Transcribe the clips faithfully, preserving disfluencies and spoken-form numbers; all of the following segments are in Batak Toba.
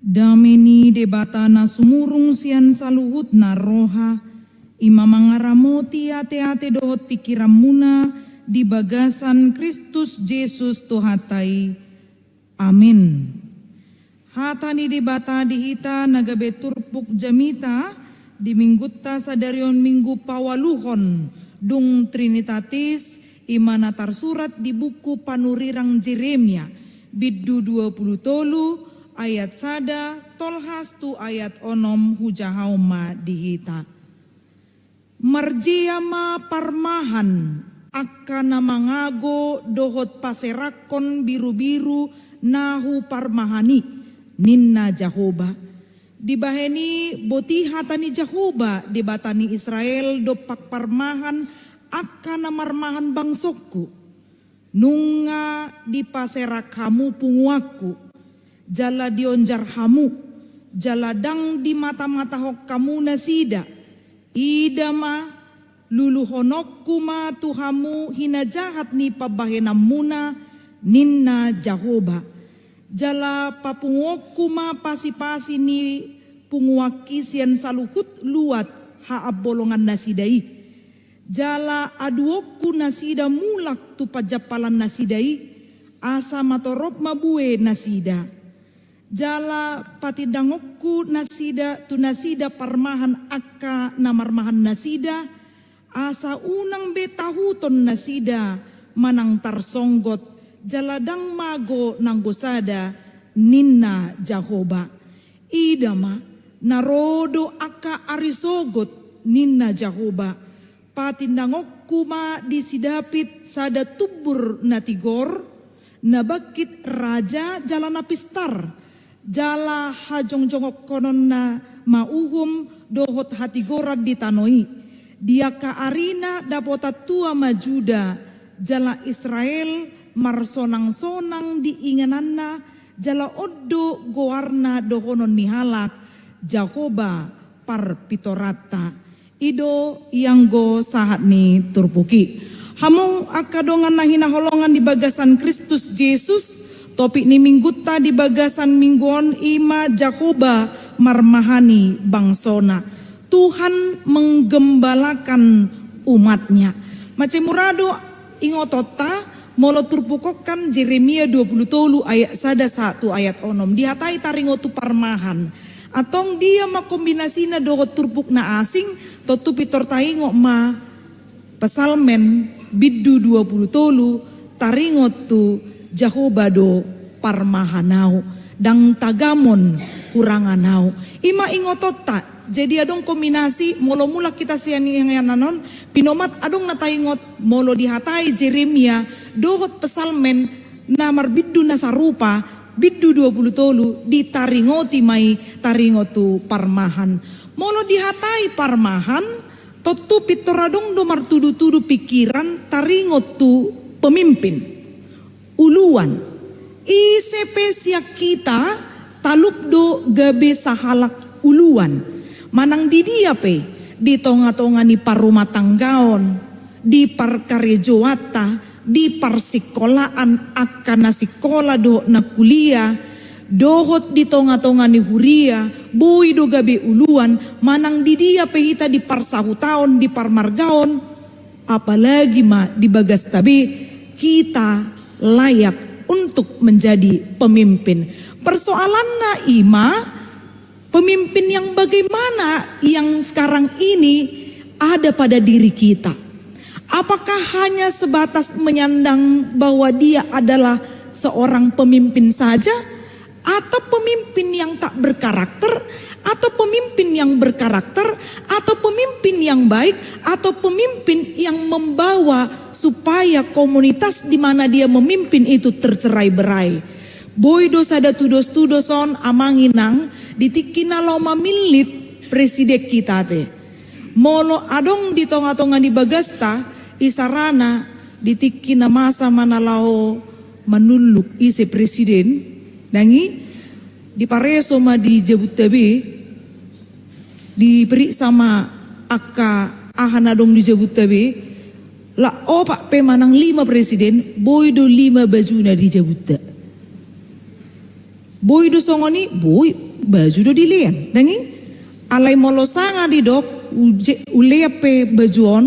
Dame ni Debata na sumurung sian saluhutna roha, i ma mangaramoti ateate dohot pingkiranmuna di bagasan Kristus Jesus Tuhanta i. Amin. Hata ni Debata di hita na gabe turpuk jamita di minggunta sadari on, Minggu paualuhon dung Trinitatis, i ma na tarsurat di buku panurirang Jeremia, bindu dua pulu tolu, ayat sada tolhas tu ayat onom. Hujahaon ma di hita. Marjea ma parmahan angka na mangago dohot paserakhon birubiru na huparmahan i, ninna Jahowa. Dibahen i boti hata ni Jahowa, Debata ni Israel, dompak parmahan angka na marmahan bangsongku. Nunga dipaserak hamu punguanku, jala dionjar hamu, jala ndang dimatamatahon hamu nasida. Ida ma, luluhononku ma tu hamu hinajahat ni pambahenanmuna, ninna Jahowa. Jala papunguonku ma pasipasi ni punguanki sian saluhut luat haambolongan nasida i. Jala aduonku nasida mulak tu panjampalan nasida i, asa matorop mabue nasida. Jala patindangonku nasida tu nasida parmahan angka na marmahan nasida, asa unang be tahuton nasida manang tarsonggot, jala ndang mago nanggo sada, ninna Jahowa. Ida ma, na ro do angka ari sogot, ninna Jahowa. Patindangonku ma di si Daud sada tumbur na tigor, na bangkit raja jala na pistar, jala hajongjongkononna ma uhum dohot hatigoran di tano i. Di angka arina dapotan tua ma Juda, jala Israel marsonangsonang di ingananna, jala on do goarna dohonon ni halak, Jahowa parpintoranta. I do ianggo sahat ni turpuk i. Hamu angka dongan na hinaholongan di bagasan Kristus Jesus, topik ni minggunta di bagasan minggu on i ma Jahowa marmahani bangsona. Tuhan menggembalakan umatnya. Mansai mura do ingotonta, molo turpuk on kan Jeremia dua pulu tolu ayat sada sahat tu ayat onom. Dihatai taringot tu parmahan. Antong dia ma kombinasina dohot turpuk na asing? Tontu pintor taingot ma Psalmen bindu dua pulu tolu, taringot tu Jahowa do parmahan au, ndang tagamon hurangan au. I ma ingotonta. Jadi adong kombinasi, molo mulak hita sian inganan on, pinomat adong na taingot, molo dihatai Jeremia dohot Psalmen na marbindu na sarupa, bindu dua pulu tolu, ditaringoti ma i taringot tu parmahan. Molo dihatai parmahan, tontu pintor adong do martudutudu pingkiran taringot tu pemimpin. Uluan. Ise pe sian hita talup do gabe sahalak uluan. Manang di dia pe, di tongatonga ni parrumatanggaon, di parkarejoanta, di parsingkolaan angka na singkola dohot na kuliah, dohot di tongatonga ni huria, boi do gabe uluan. Manang di dia pe hita, di parsahutaon, di parmargaon, apalagi ma di bagasta be, kita layak untuk menjadi pemimpin. Persoalanna i ma, pemimpin yang bagaimana yang sekarang ini ada pada diri kita? Apakah hanya sebatas menyandang bahwa dia adalah seorang pemimpin saja? Atau pemimpin yang tak berkarakter, atau pemimpin yang berkarakter, atau pemimpin yang baik, atau pemimpin yang membawa supaya komunitas di mana dia memimpin itu tercerai-berai. Boi do sada tudostudos on, amang inang, di tingki na laho mamillit presiden hita te. Molo adong di tongatonga ni bagasta, isarana di tingki na masa ma na laho manulluk ise presiden, nang i dipareso ma di jabunta be, diperiksa ma angka aha na adong di jabunta be, la opat pe manang lima presiden, boi do lima bajuna di jabunta. Boi do songon i, boi. baju do dilean, ndang i? Alai molo sanga didok, uje-, ulean pe baju on,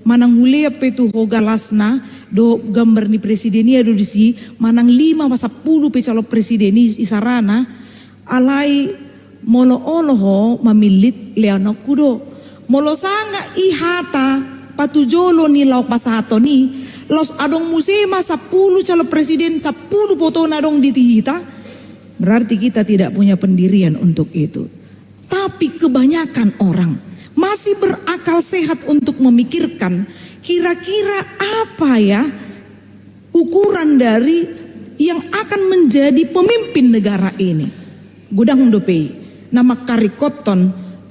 manang ulean pe tu hogalasna, dohot gambar ni presiden i do disi, manang lima, sampulu pe calon presiden i, isarana, alai molo olo ho mamillit, leanonku do. Molo sanga i hata patujolo ni laho pasahaton i, laos adong muse ma sampulu calon presiden, sampulu fotona adong di hita, berarti kita tidak punya pendirian untuk itu. Tapi kebanyakan orang masih berakal sehat untuk memikirkan kira-kira apa ya ukuran dari yang akan menjadi pemimpin negara ini. Godang dope i na mangkaringkothon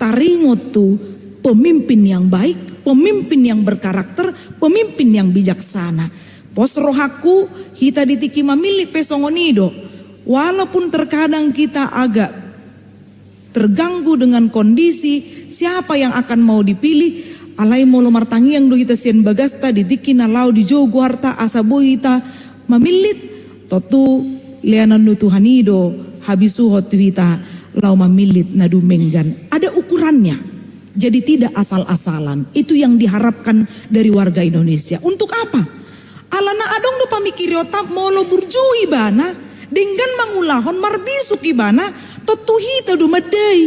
taringot tu pemimpin yang baik, pemimpin yang berkarakter, pemimpin yang bijaksana. Pos rohangku, hita di tingki mamillit pe songon i do. Walaupun terkadang kita agak terganggu dengan kondisi siapa yang akan mau dipilih, alai molo martangiang do hita sian bagasta di tingki na laho dijou goarta asa boi hita mamillit, tontu leanan ni Tuhan i do habisuhon tu hita laho mamillit na dumenggan. Ada ukurannya. Jadi tidak asal-asalan. Itu yang diharapkan dari warga Indonesia. Untuk apa? Alana adong do pamikirionta, molo burju ibana, denggan mangulahon, marbisuk ibana, tontu hita do mandai.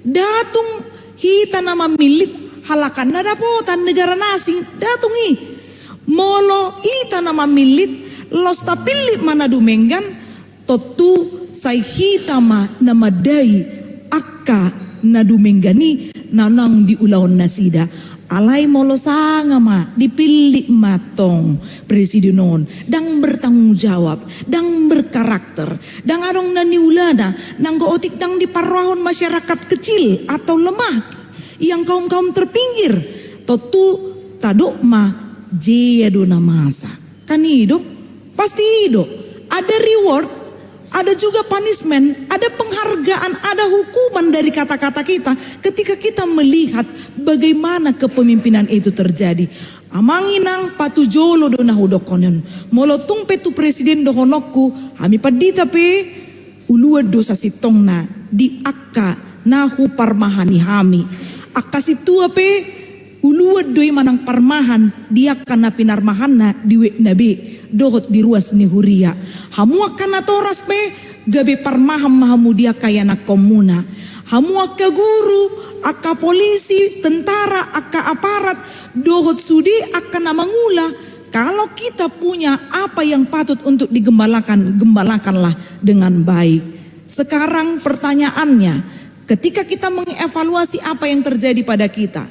Nda tung hita na mamillit, halak an na dapotan, negara na asing, nda tung i. Molo hita na mamillit, laos tapillit ma na dumenggan, tontu sai hita ma na mandai angka na dumenggan i na naung diulahon nasida. Alai molo sanga ma dipillit ma tong presiden on, ndang bertanggung jawab, ndang berkarakter, ndang adong na niulana, nanggo otik ndang diparrohahon masyarakat kecil atau lemah, yang kaum-kaum terpinggir, tontu tadok ma jea do na masa. Kan i do? Pasti i do. Ada reward, ada juga punishment, ada penghargaan, ada hukuman dari kata-kata kita ketika kita melihat bagaimana kepemimpinan itu terjadi. Amang inang, patujolo do na hudokkon on. Molo tung pe tu presiden dohononku, hami pandita pe uluan do sasintongna di angka na huparmahani hami. Angka sintua pe uluan do i manang parmahan di angka na pinarmahanna di wetna be dohot di ruas ni huria. Hamu angka natoras pe gabe parmahan ma hamu di angka ianakkonmuna. Hamu angka guru, angka polisi, tentara, angka aparat, dohot sude angka na mangula, kalau kita punya apa yang patut untuk digembalakan, gembalakanlah dengan baik. Sekarang pertanyaannya, ketika kita mengevaluasi apa yang terjadi pada kita,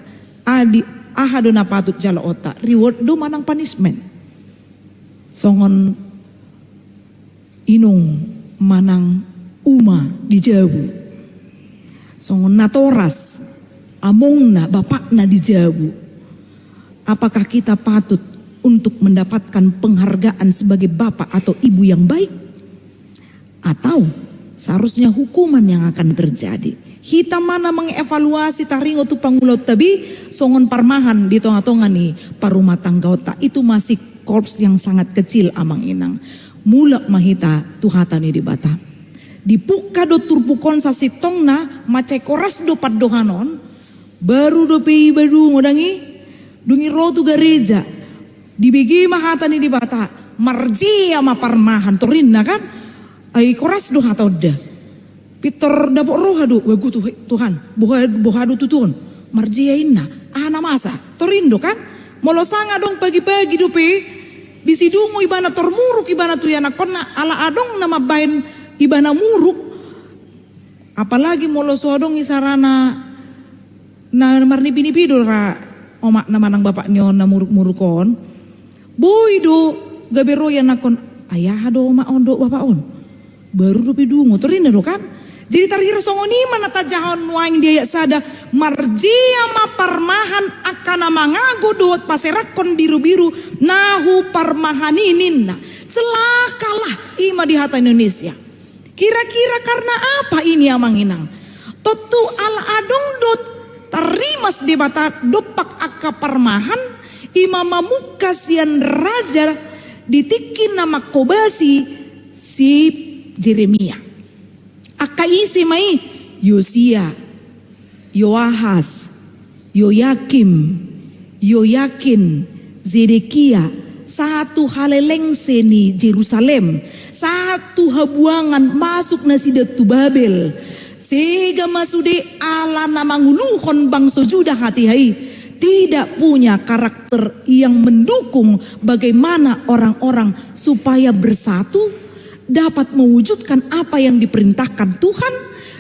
adi, aha do na patut jaloonta, reward do manang punishment? Songon inong manang uma di jabu, songon natoras amongna bapakna di jabu, apakah kita patut untuk mendapatkan penghargaan sebagai bapak atau ibu yang baik? Atau seharusnya hukuman yang akan terjadi? Hita ma na mengevaluasi taringot tu pangulaonta be songon parmahan di tonga-tonga ni parumatanggaonta. Itu masih korps yang sangat kecil, amang inang. Mulak ma hita tu hata ni Debata. Dipungka do turpuk on sasintongna, mansai koras do pandohan on, baru dope iba dungo, ndang i? Dung i ro tu gareja, dibege ma hata ni Debata, marjea ma parmahan, torinna kan? Ai koras do hata on da. Pintor dapot roha do, wagu tu-, Tuhan, boha, boha do tutu on? Marjea inna, aha na masa? Torin do kan? Molo sanga adong pagi-pagi dope, disi dungo ibana tor muruk ibana tu ianakkonna, ala adong na mambahen ibana muruk. Apalagi molo so adong isarana na marnipi-nipi do ra omakna manang bapak ni on na muruk-muruk on. Boi do gabe ro ianakkon, ai aha do omak on dohot bapak on? Baru dope dungo, torinna do kan? Jadi tarkira songon i ma na tajahahon nuaeng di ayat sada, marjea ma parmahan angka na mangago dohot paserakhon birubiru na huparmahani ninna. Celakalah, i ma di hata Indonesia. Kira-kira karena apa ini, amang inang? Tontu ala adong do tarrimas Debata dompak angka parmahan, i ma mamungka sian raja di tingki na manghobasi si Jeremia. Angka ise ma i? Yosia, Yoahas, Yoyakim, Yoyakin, Zedekia, satu halelengse ni Jerusalem, satu habuangan masuk nasida tu Babel. Sega ma sude ala na manguluhon bangso Juda hatiha i, tidak punya karakter yang mendukung bagaimana orang-orang supaya bersatu, dapat mewujudkan apa yang diperintahkan Tuhan,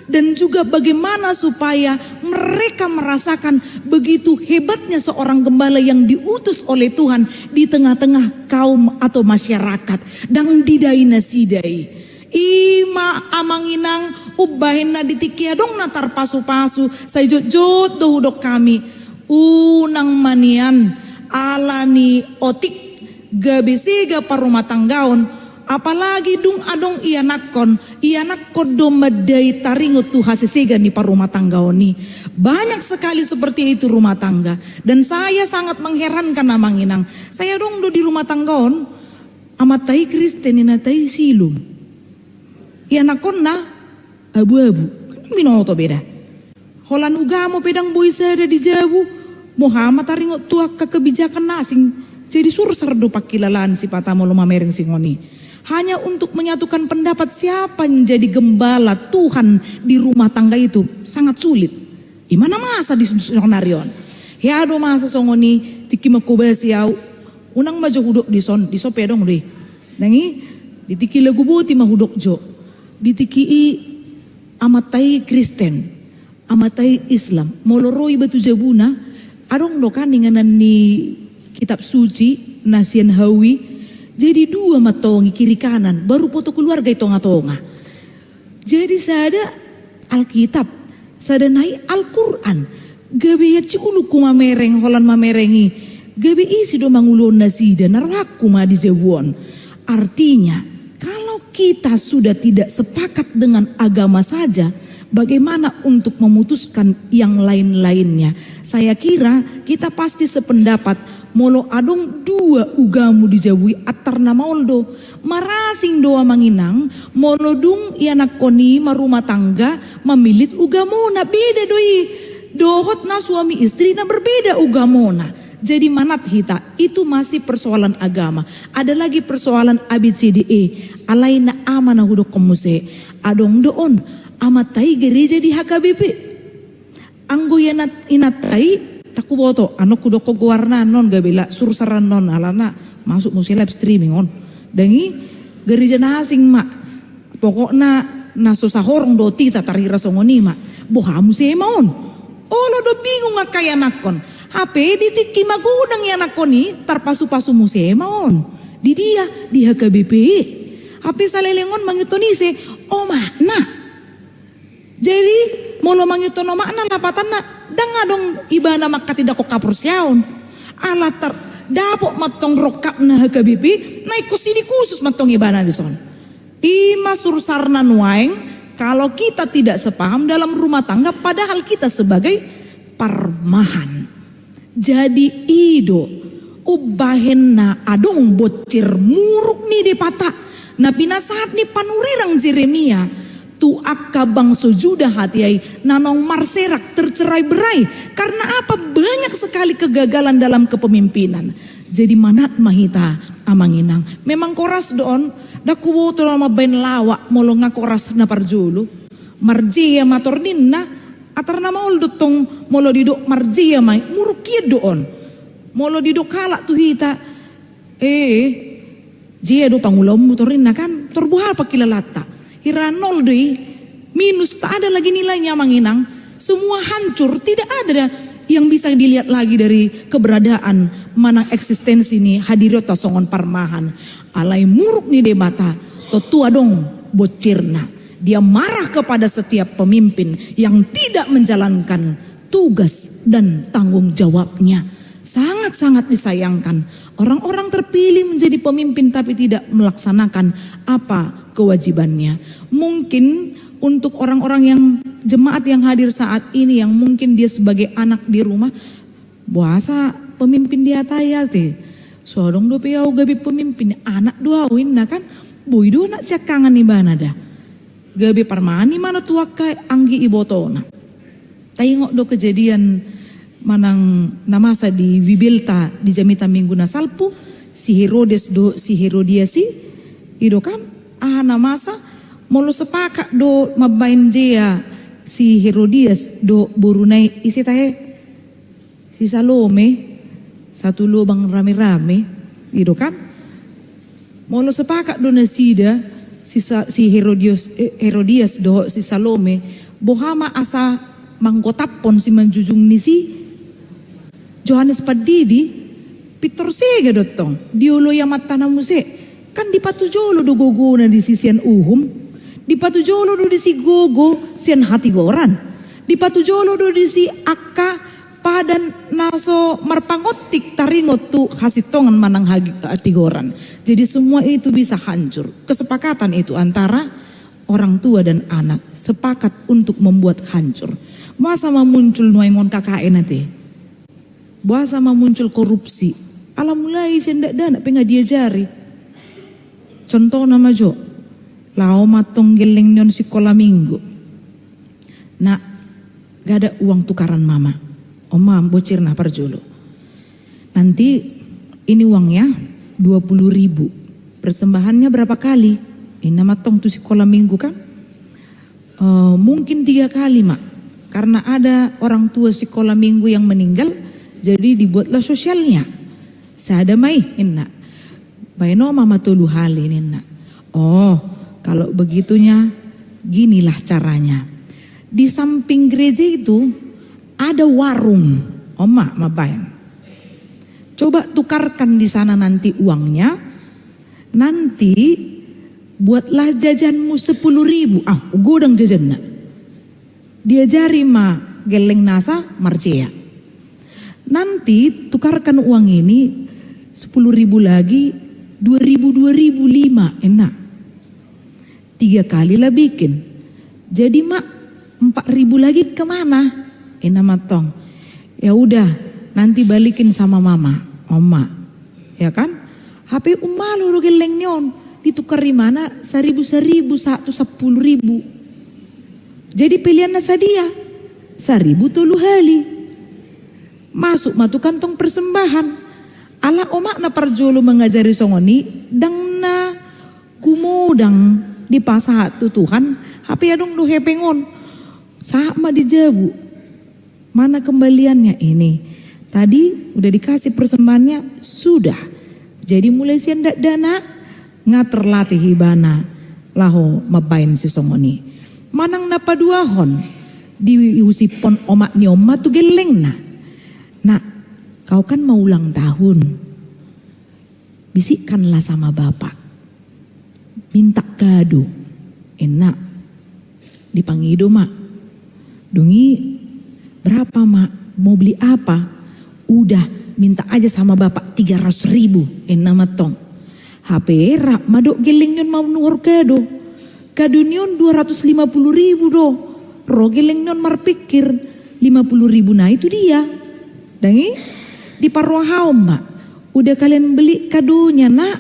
dan juga bagaimana supaya mereka merasakan begitu hebatnya seorang gembala yang diutus oleh Tuhan di tengah-tengah kaum atau masyarakat, ndang didai nasida i. Ima amang inang, umbahen na di tingki adong na tarpasu-pasu, sai jotjot do hudok hami. Unang ma nian, ala ni otik, gabe sega parumatanggaon, apalagi dung adong ianakhon, ianakhon do mandai taringot tu hasesega ni parumatanggaon i. Banyak sekali seperti itu rumah tangga. Dan saya sangat mengherankan amang inang. Saya adong do di rumah tangga on, amanta i Kristen, inanta i Silom. Ianakhonna abu-abu, kan binoto beda. Holan ugamo pe ndang boi sada di jabu, boha ma taringot tu angka kebijakan na asing. Jadi sursar do pangkilalaan sipata molo mamereng songon i. Hanya untuk menyatukan pendapat siapa yang jadi gembala Tuhan di rumah tangga itu sangat sulit. Ima na masa di sonari on. Hea do masa songon i, tingki manghobasi au. Unang ma jo hudok dison, dison pe adong do i. Nang i, di tingki lagu boti ma hudok jo. Di tingki i amanta i Kristen, amanta i Islam. Molo ro iba tu jabuna, adong do kan inganan ni kitab suci na sian hau i. Jadi dua ma tong i kiri kanan, baru foto keluarga i tonga-tonga. Jadi sada Alkitab, sada nai Al-Quran. Gabe ia ciulukku mamereng, holan mamereng i. Gabe ise do manguluhon nasida, na rohangku ma di jabu on. Artinya, kalau kita sudah tidak sepakat dengan agama saja, bagaimana untuk memutuskan yang lain-lainnya? Saya kira kita pasti sependapat molo adong dua ugamo di jabu i, antar na maol do. Marasing do amang inang, molo dung ianakhon i marumah tangga, mamillit ugamona, beda do i dohot na suami istri na berbeda ugamona. Jadi manat hita, itu masih persoalan agama. Ada lagi persoalan A B C D E, alai na ama na hudokhon muse. Adong do on, amanta i gereja di H K B P. Anggo ianat, inanta i, ndang huboto, annon hudokhon goarna annon gabe la sursar annon, alana masuk muse live streaming on. Ndang i, gereja na asing ma. Pokokna na so sahorong dohot hita tarira songon i ma. Boha muse ma on. Olo do bingung angka ianakhon. Hape di tingki magodang ianakhon i tarpasu-pasu muse ma on. Di dia, di H K B P. Hape saleleng on mangihuthon ise, omakna. Jadi molo mangihuthon omakna lapatanna, ndang adong ibana manghatindanghon haporseaon. Ala tar, dapot mantong rongkapna H K B P, na ingkon sini khusus mantong ibana dison. Ima sursarna nuaeng, kalau kita tidak sepaham dalam rumah tangga, padahal kita sebagai parmahan. Jadi i do, umbahen na adong bonsir muruk ni Debata, na pinasahat ni panurirang Jeremia, tu angka bangso Juda hatiha i, na naung marserak, tercerai-berai. Karena apa? Banyak sekali kegagalan dalam kepemimpinan. Jadi manat ma hita amang inang. Memang koras do on, ndang huboto na mambaen lawak molo nga koras na parjolo. Marjea ma tor ninna, antar na maol do tong molo didok marjea ma i, muruk hian do on. Molo didok halak tu hita, eh, jea do pangulaonmu tor ninna kan, tor boha pangkilalaanta. Hira nol do i, minus, tak ada lagi nilainya amang inang. Semua hancur, tidak ada yang bisa dilihat lagi dari keberadaan manang eksistensi ni hadirionta songon parmahan. Alai muruk ni Debata, tontu adong bonsirna. Dia marah kepada setiap pemimpin yang tidak menjalankan tugas dan tanggung jawabnya. Sangat-sangat disayangkan, orang-orang terpilih menjadi pemimpin tapi tidak melaksanakan apa kewajibannya. Mungkin untuk orang-orang yang, jemaat yang hadir saat ini, yang mungkin dia sebagai anak di rumah, boasa pemimpin di hata i ate? So adong dope au gabe pemimpin, anak do au ninna kan. Boi do anak siangkangan ibana da. Gabe parmani ma na tu angka anggi ibotona. Taingot do kejadian manang na masa di Bibelta di jamita Minggu na salpu, si Herodes dohot si Herodias i, i do kan, aha na masa, molo sepakat do mambaen jea si Herodias dohot boruna i, ise tahe? Si Salome, satu lobang rame-rame, i do kan? Molo sepakat do nasida, si Sa-, si Herodios-, eh, Herodias dohot si Salome, boha ma asa manggotaphon simanjujung ni si Johannes Pandidi, pintor sega do tong, dioloi amantana muse, kan dipatujolo do gogona disi sian uhum, dipatujolo do disi gogo sian hatigoran, dipatujolo do disi angka padan na so marpangontik taringot tu hasintongan manang hagi-, hatigoran. Jadi semua itu bisa hancur. Kesepakatan itu antara orang tua dan anak sepakat untuk membuat hancur. Boasa ma muncul nuaeng on K K N ate? Boasa ma muncul korupsi? Ala mulai sian dakdanak pe nga diajari. Contohna ma jo, laho ma tong gelleng ni on sikola minggu. Nak, gada uang tukaran mama. On ma bocirna parjolo. Nanti ini uangnya dua puluh ribu. Persembahannya berapa kali? Inna ma tong tu sikola minggu kan. Eh, mungkin tiga kali ma. Karena ada orang tua sikola minggu yang meninggal, jadi dibuatlah sosialnya. Sada ma i, inna. Baen on ma tolu hali ninna. Oh, kalau begitunya ginilah caranya. Di samping gereja itu ada warung. On ma mambaen. Coba tukarkan di sana nanti uangnya. Nanti buatlah jajanmu sepuluh ribu. Ah, godang jajanna. Diajari ma gelleng nasa marjea. Nanti tukarkan uang ini sepuluh ribu lagi, dua ribu, dua ribu, lima, inna. Tiga kali lah bikin. Jadi ma empat ribu lagi kemana? Inna ma tong. Ya udah, nanti balikin sama mama. On ma. Ya kan? Hape umalo do gelleng ni on. Ditukar imana saribu saribu, satu sepuluh ribu. Jadi peleanna sadia? Saribu tolu hali. Masuk ma tu kantong persembahan. Ala omakna parjolo mangajari songon i, ndang na gumodang dipasahat tu Tuhan, hape adong do hepeng on. Sahat ma di jabu. Mana kembaliannya ini? Tadi udah dikasih persembahannya, sudah. Jadi mulai sian dakdanak nga terlatih ibana laho mambaen sisongon i. Manang na paduahon, diusiphon omak ni on ma tu gellengna. Nak, kau kan mau ulang tahun. Bisikkanlah sama bapak. Minta kado. Inna. Dipangido ma. Dung i, berapa ma? Mau beli apa? Udah, minta aja sama bapak tiga ratus ribu. Inna ma tong. Hape rap ma do gelleng ni on manuhor kado. Kado ni on dua ratus lima puluh ribu do. Ro gelleng ni on marpikir, lima puluh ribu na itu dia. Ndang i? Diparrohaon ma. Udah kalian beli kadonya, Nak?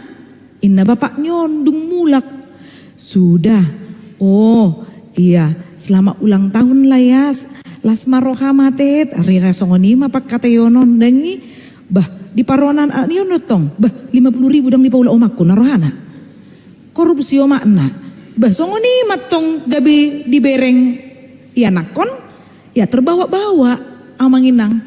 Inna bapak ni on dung mulak. Sudah. Oh, iya. Selamat ulang tahun lah ya. Las ma roham ate. Rira songon i ma pangkataion on. Ndang i? Bah, diparrohahon anak ni on do tong. Bah, lima puluh ribu ndang dipaula omakku na rohana. Korupsi omakna. Bah, songon i ma tong gabe dibereng ianakhon, ya terbawa-bawa, amang inang.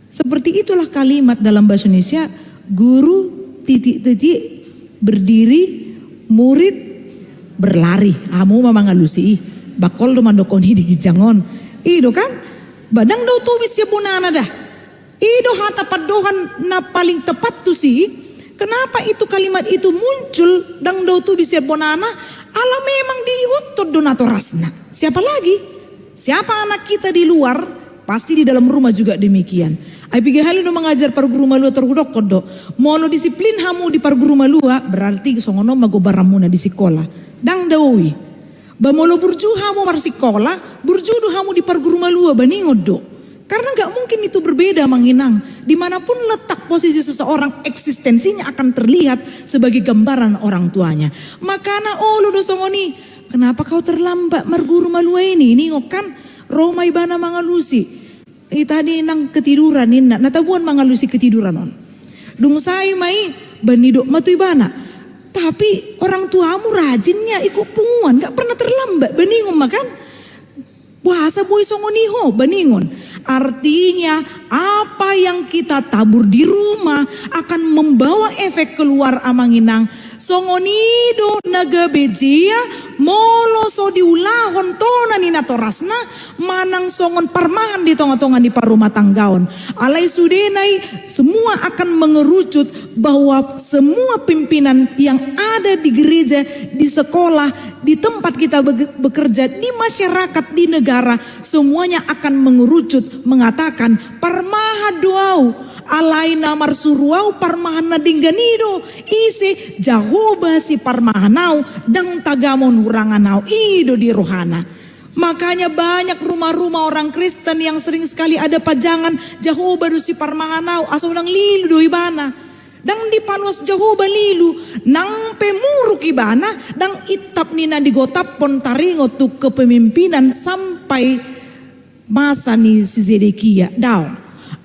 Seperti itulah kalimat dalam bahasa Indonesia, guru titik-titik berdiri, murid berlari. Hamu ma mangalusi i. Bangkol do mandok on i di ginjang on. I do kan? Bah, ndang dao tobis sian bonana da. I do hata pandohan na paling tepat tusi. Kenapa itu kalimat itu muncul, ndang dao tobis sian bonana? Ala memang diihuthon do natorasna. Siapa lagi? Siapa anak kita di luar? Pasti di dalam rumah juga demikian. Ai piga hali do mangajar parguru malua, tor hudokkon do. Molo disiplin hamu di parguru malua, berarti songon on ma gombaranmuna di sikola. Ndang dao i. Bah, molo burju hamu marsikola, burju do hamu di parguru malua, bah, ningon do. Karena nggak mungkin itu berbeda, amang inang. Dimanapun letak posisi seseorang, eksistensinya akan terlihat sebagai gambaran orang tuanya. Makana olo do songon i, "Kenapa kau terlambat marguru malua ini?" Ningon kan, ro ma ibana mangalusi. "I tadi nang ketiduran," ninna, "na tabuan mangalusi ketiduran on." Dung sae ma i, ba nidok ma tu ibana, "Tapi orang tuamu rajin ya ikut punguan, nggak pernah terlambat," ba ningon ma kan. "Boasa boi songon i ho?" ba ningon. Artinya, apa yang kita tabur di rumah akan membawa efek keluar, amang inang. Songon i do na gabe jea, molo so diulahon tona ni natorasna, manang songon parmahan di tonga-tonga ni parumatanggaon. Alai sudena i, semua akan mengerucut bahwa semua pimpinan yang ada di gereja, di sekolah, di tempat kita bege-, bekerja, di masyarakat, di negara, semuanya akan mengerucut mengatakan, "Parmahan do au, alai na marsuru au parmahan na denggan i do." Ise? Jahowa si parmahan au, ndang tagamon hurangan au, i do di rohana. Makanya banyak rumah-rumah orang Kristen yang sering sekali ada pajangan, "Jahowa do si parmahan au," asa unang lilu do ibana. Ndang dipaluas Jahowa lilu, nang pe muruk ibana, ndang intap ni na digotaphon taringot tu kepemimpinan sampai masa ni si Zedekia. Daong,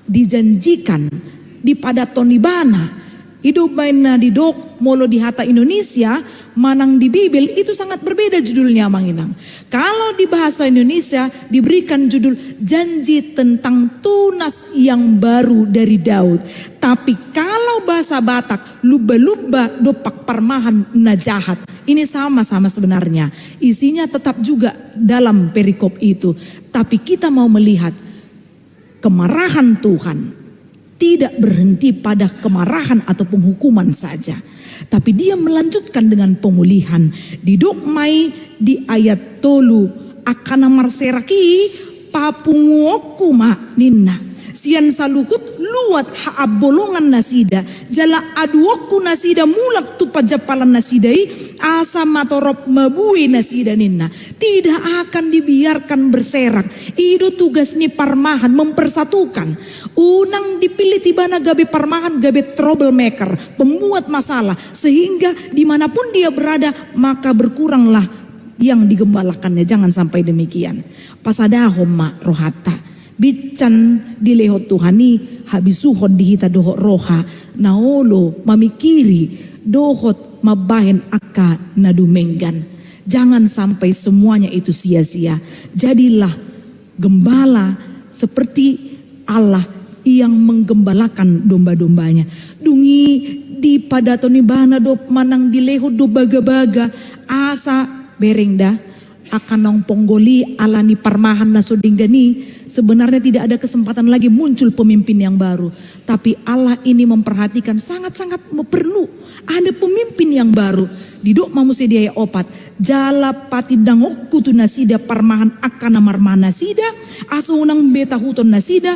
dijanjikan, dipadathon ibana. I do baen na didok, molo di hata Indonesia manang di Bibel itu sangat berbeda judulnya, amang inang. Kalau di bahasa Indonesia diberikan judul Janji Tentang Tunas yang Baru dari Daud. Tapi kalau bahasa Batak, Lumba-lumba dompak parmahan na jahat. Ini sama-sama sebenarnya. Isinya tetap juga dalam perikop itu. Tapi kita mau melihat kemarahan Tuhan tidak berhenti pada kemarahan atau penghukuman saja. Tapi Dia melanjutkan dengan pemulihan. Didok ma i di ayat tolu, angka na marserak i papunguonku ma, ninna. Sian saluhut luat haambolongan nasida, jala aduonku nasida mulak tu panjampalan nasida i, asa matorop mabue nasida, ninna. Tidak akan dibiarkan berserak. I do tugas ni parmahan, mempersatukan. Unang dipillit ibana gabe parmahan, gabe troublemaker, pembuat masalah, sehingga dimanapun dia berada, maka berkuranglah yang digembalakannya. Jangan sampai demikian. Pasadahon ma rohanta. Binsan dilehon Tuhan i habisuhon di hita dohot roha na olo mamingkiri dohot mambahen angka na dumenggan. Jangan sampai semuanya itu sia-sia. Jadilah gembala seperti Allah yang menggembalakan domba-dombanya. Dung i dipadathon ibana do manang dilehon do bagabaga, asa bereng da, angka naung ponggol i ala ni parmahan na so denggan i, sebenarnya tidak ada kesempatan lagi muncul pemimpin yang baru. Tapi Allah ini memperhatikan sangat-sangat perlu ada pemimpin yang baru. Didok ma muse di ayat opat, jala patindangonku tu nasida parmahan angka na marmahan nasida, asa unang be tahuton nasida,